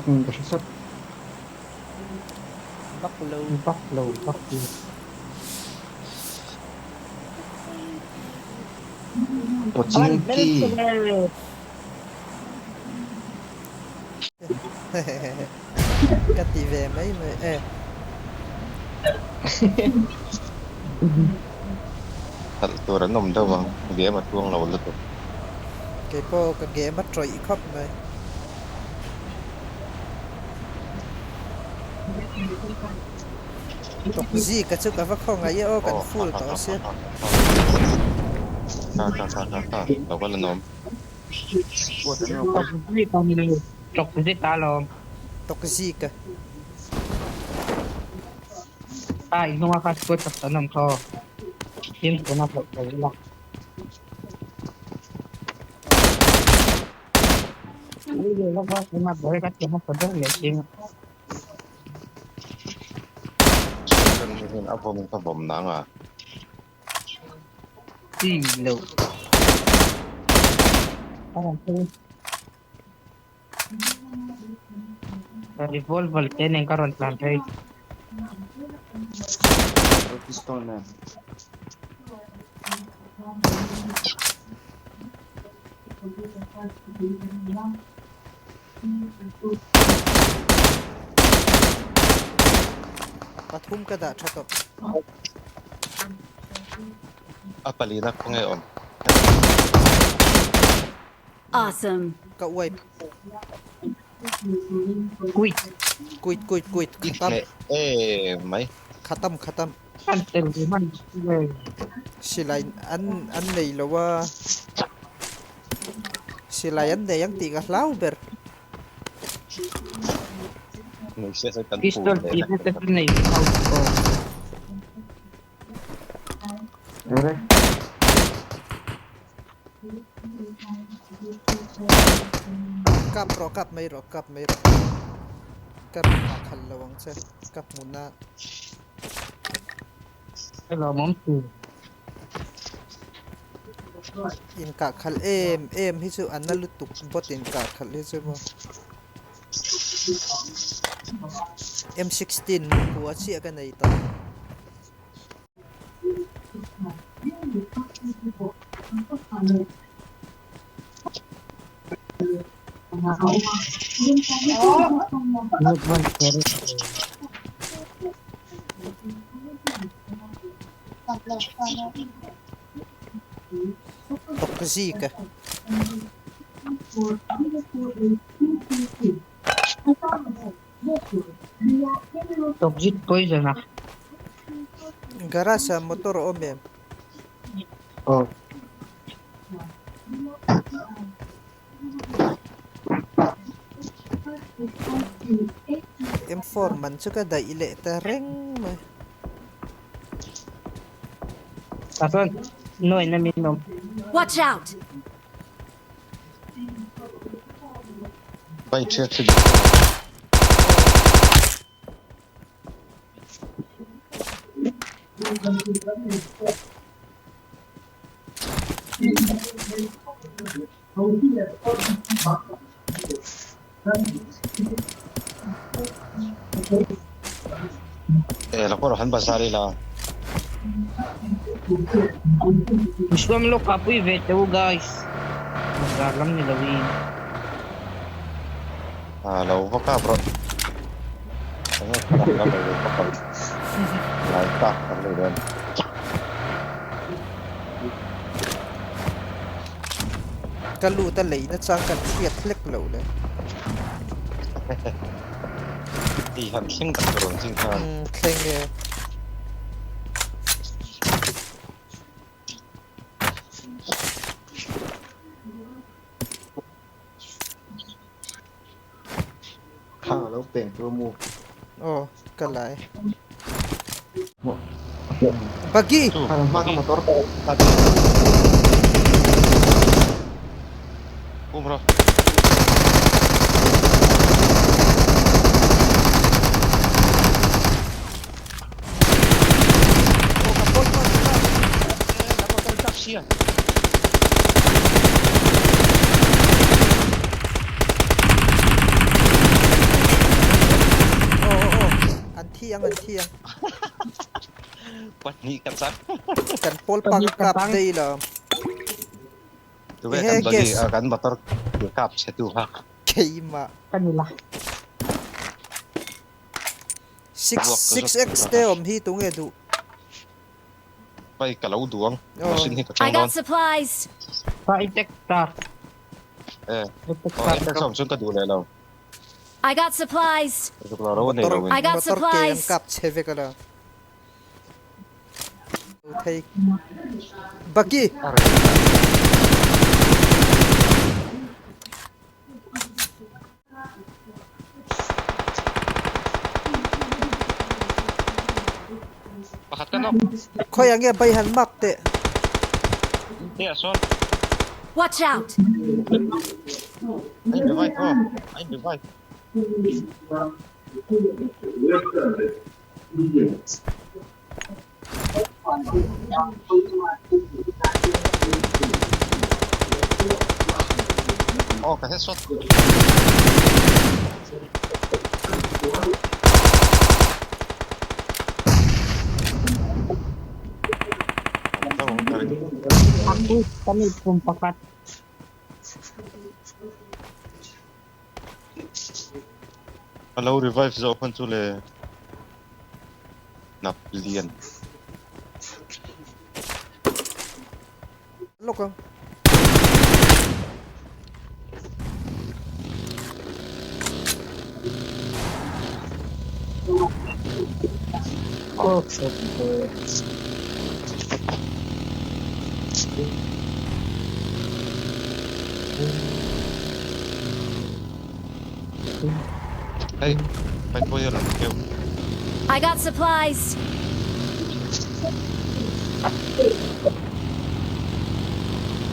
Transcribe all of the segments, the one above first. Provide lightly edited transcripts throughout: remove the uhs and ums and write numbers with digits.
Ka hre sawt. Bak lo. Bak lo bak lo. Pochinki. Ka ti ve mai mai e. Khalh tur an awm deuh ang, game a tluang lo lutuk. Keipawh ka game a tawih khawp mai. Tawk zika chu ka va khawngaih e aw kan full tawh sia. Tha tha tha tha tha lo kal an awm. Tawk zika ni lo tawk zika alawm. Tawk zika. A in hnunga kha squad tak an awm kha aw. Fimkhurna hlauh lo ila. A vawm ka vawm nang a. Revolver te nen ka rawn tlan phei. Pistol nen. Pathum ka dah tha tawh. A palina khawnge awm. Awesome. Ka uai. Quit. Quit quit quit khatam. E mai. Khatam khatam. An tel ve hman Silai an an nei lo a. Silai an nei ang tih ka hlau ber. Nei se se kan Pistol tih te te chu nei ho aw. Kap rawh kap mai rawh kap mai rawh. Ka rawn nghah khalh lo ang che ka hmun a. Ka lawmawm tur. Inkah khalh em em hi chu a na lutuk bot inkah khalh hi chu maw. M16 hua chiah ka nei tawh. Tawk zik a. Tawk zit poison a. Garage ah motor a awm em? Aw. M4 man chu ka daih leh ta reng mai. Tah chuan nuaina min awm. Watch out! Bike chhiat chu Eh, la kawr han bazar ila. Misuam lawk ah pui ve teh u guys. Bazar lam ni lo in. Ah, lo va kap rawh. Enge thlalak lam lo va kap. Lai tak kan nei dawn. Ka lut a leina chang kan hriat hlek loh le. Ti han thleng tak tur ang ching khan. Umm thleng e. Thlang a lo peng tur a mu. Aw ka lai. Buggy! Hma ka motor. Um rawh. Aw ka pawn pawn ta. Sia. Thi ang an thi ang. Pahnih ka chang. Kan pawl pa ka kap daih lo. Tunge kan bagi kan motor kap chhe tu kha. Keimah. Ka ni la. Six six x te awm hi tunge duh. Pai ka lo duh ang. Machine hi ka I chang got dawn. supplies. Pa i tek tar. Eh. I tek Oh, tar. i tek awm chuan ka duh leh lo. I got supplies. Zuk lo ro nei lo in. I got Motor ke an supplies. kap chhe vek ala. Thei. Baki. Pakhat ka nawk. Khawi ang nge bai han mak teh. Teh ah sawn. Watch out. A in revive aw. A in revive. Aw ka headshot. Aku kami pun pakat. A lo revive zawh hman chu le nap lian. Lawk ang. Hei, Paithawia lam keuh. I got supplies.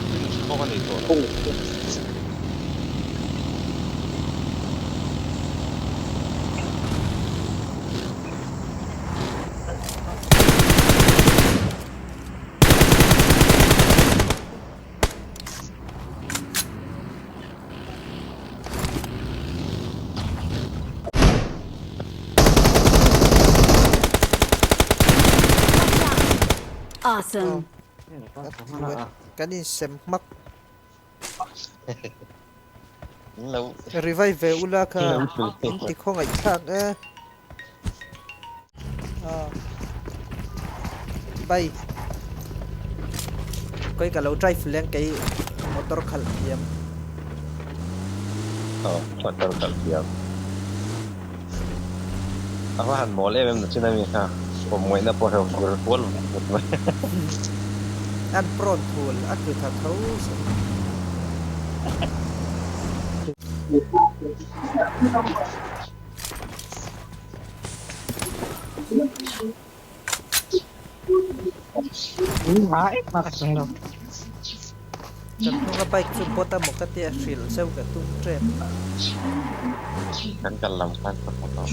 Finish pawh ka nei tawh lo. Awesome. Kan insem hmak. Lo. Revive ve ula kha in ti khawngaih thlak e. Ah. Bye. Koi ka lo drive leng kei motor khalh thiam. Aw motor khalh thiam. A va han mawl em em na chin a mi kha awm ngaihna pawh hreuh gur kual vut vut mai. An prawn thul a tlu tha tho se. Kan hnunga bike chu bot a maw ka tia hrilh zeuh ka tum tep. Kan kal lam khan ka hmu tawh.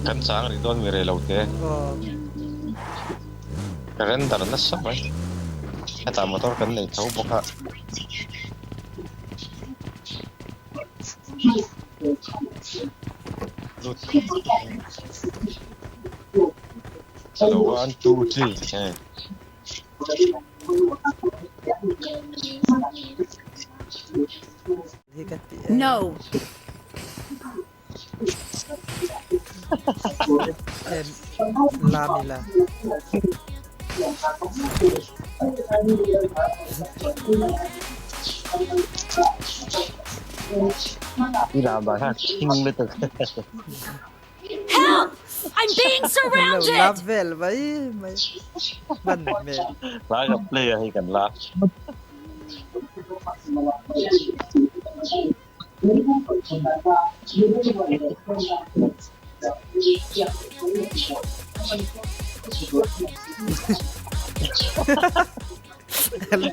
Kan chang rih dawn mi rei lo te. Ka render nasa mai. Hetah motor kan nei tho bawk a. Lut. Hello, 1, 2, 3. Hey. No. La mi la. I lam dan hian thing lutuk. Help! I'm being surrounded! La vel mai mai. Hman hmel. Lai ka play a hei kan la.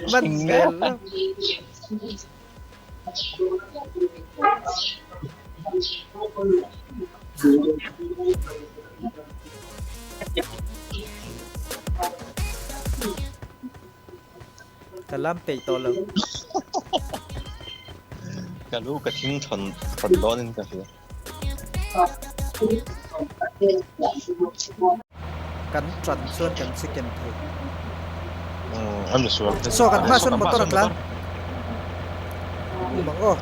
Hman hmel. Ka lam peih tawh lo. Ka lu ka thing thawn thawn dawn in ka hria. Kan tan chuan kan chicken thei. Umm a misual te. Saw kan hma sawn motor a tlan. Um ang aw.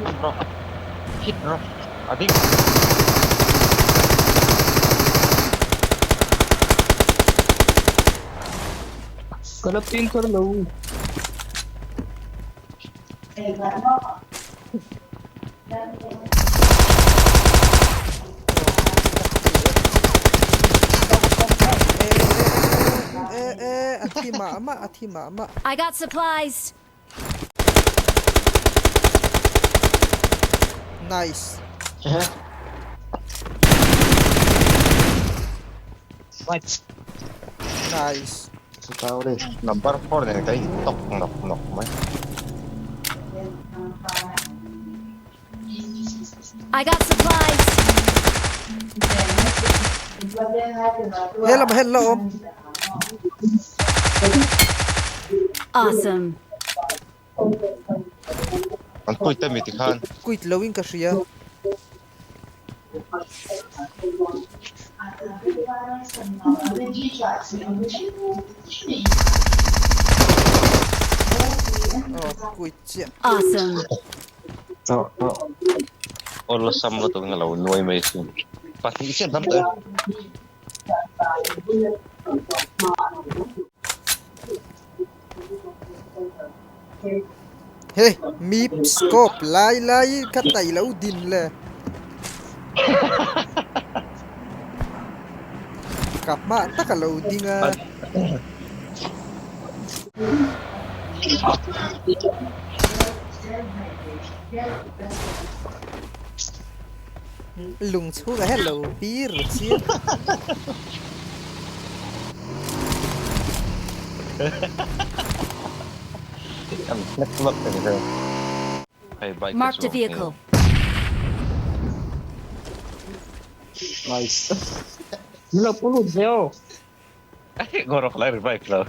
Hit rawh. Hit rawh. A ding. Ka la ping kar lo. E e a thi mah mah a thi mah mah. I got supplies. Nice. What? Nice. Number 4 nen ka in tawk nawk nawk mai. I got supplies. He lam hel la awm. Awesome. An kuit a mi tikhan. Kuit lo in ka hria. Aw kuit chiah. Awesome. Awlsam lutuk in a lo nuai mai thin. Pahnih chiah an tam tawh e. He mip scope lai lai ka tai lo din le. Ka hma tak a lo ding a. Lung chhungah hian lo bir chiang. Marked a vehicle. Nice. Min lo pu lut ve aw. Ngawrok lai revive lo.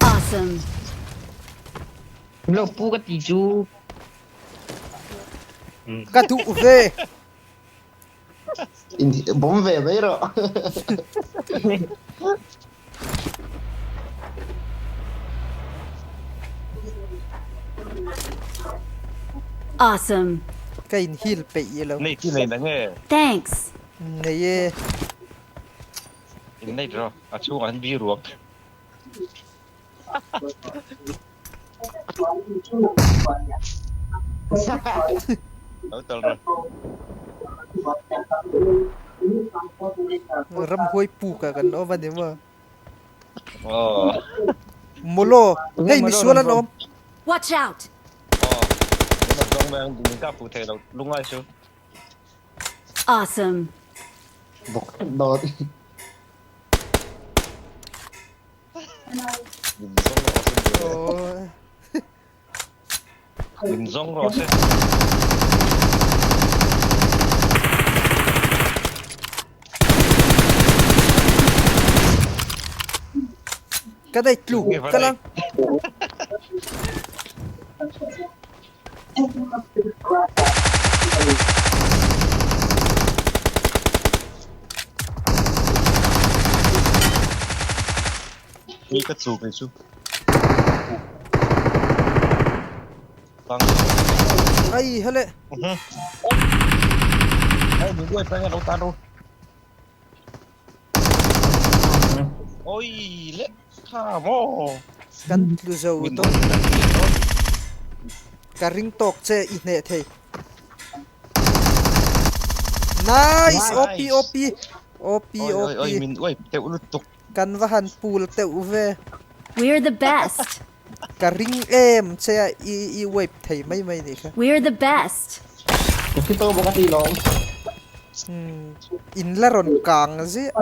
Awesome. Min lo pu ka ti chu. Ka duh ve. In bawm ve mai rawh. Awesome. Ka in heal peih lo. Nei chi nei na nge? Thanks. Nei e. In nei rawh. A chhungah an bi ruak. Lo tal rawh. Ramhuai puk ah kan awm a ni maw? Aw. Mawlaw, hei misual an awm. Watch out! Aw, min rawn zawng mai ang, min kap fuh thei lo, lungngai chu. Awesome. Bawk dawn. Min zawng rawh se Aw. Min zawng rawh se. Ka dai tlu ka lang. Ni ka chu kei chu. Tang. Ai hele. Ai min uai peng a lo tan ru. Oi le kha maw. Kan tlu zo tawh. Ka ring tawk che i hneh thei. Nice! OP OP OP OP. Oi min uai teuh lutuk. Kan va han pul teuh ve. We're the best. Ka ring em che a i i wipe thei mai mai nih kha. We're the best. Ka thi tawh bawk a ti lawm. Umm in la rawn kang ziah.